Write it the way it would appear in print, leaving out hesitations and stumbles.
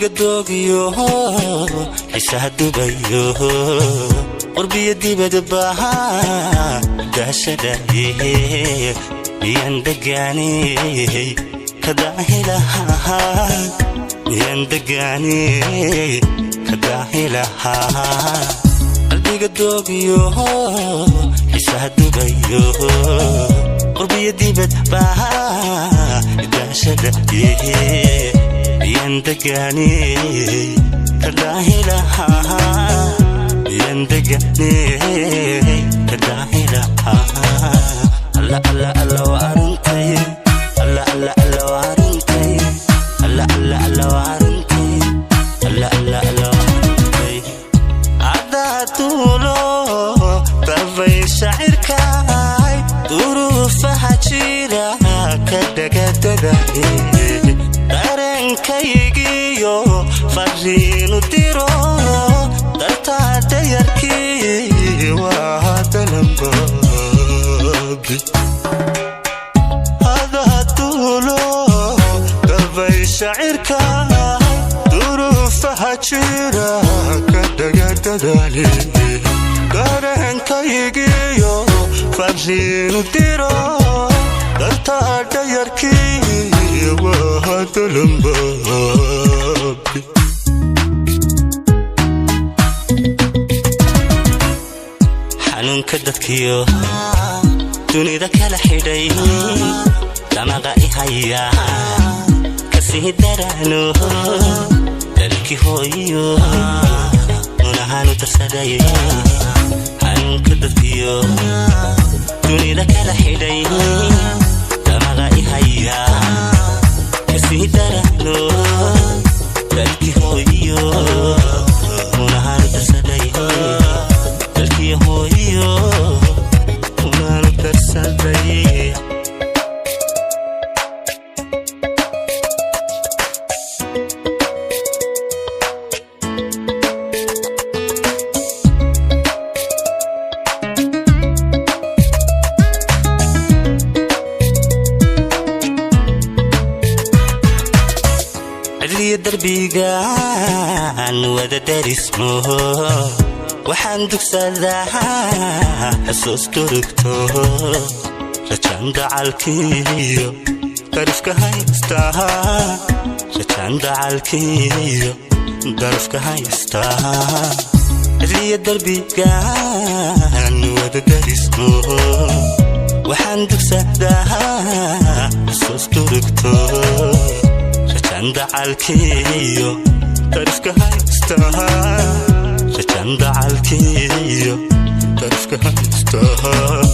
Qalbiga doogiyo, xiisaha dubayo, qurbiyo dibadba daashadaye, miyaan degaaney kadaahilahaa? Miyaan degaaney kadaahilahaa? Qalbiga doogiyo, xiisaha dubayo, qurbiyo dibadba daashadaye, miyaan degaaney kadaahilahaa? Miyaan degaaney kadaahilahaa? Alla, alla, alla, waa aruntay. Alla, alla, alla, waa aruntay. Alla, alla, alla, waa aruntay. Alla, alla, alla, waa aruntay. Adaa tuulo dabay shacirkaay, duruufaha jira ka dhagadadaye, dareenkaygiyo fariinu diro, dartaa dayarkii waa dalanbaabi. Adaa tuulo dabay shacirkaay, duruufaha jira ka dhagadadale, dareenkaygiyo fariinu diro, dartaa dhayarkii waa dalanbaabi. Xanuunka dadkiyo dunida kala xidhay, damaqa ihaya kasii daraano, dalkii hooyiyo munahaanu darsaday. Xanuunka dadkiyo dunida kala xidhay, damaqa ihaya kasii daraano, dalkii hooyiyo munahaanu darsaday. Dalkii hooyiyo munahaanu darsaday. Cidliyo darbigaan wada darismo, waxaan dugsadaa xusuus durugto, rajaan dacalkiiyo darafka haystaa, rajaan dacalkiiyo darafka haystaa. Cidliyo darbigaan wada darismo, waxaan dugsadaa xusuus durugto, rajaan dacalkiiyo darafka haystaa, rajaan dacalkiiyo darafka haystaa.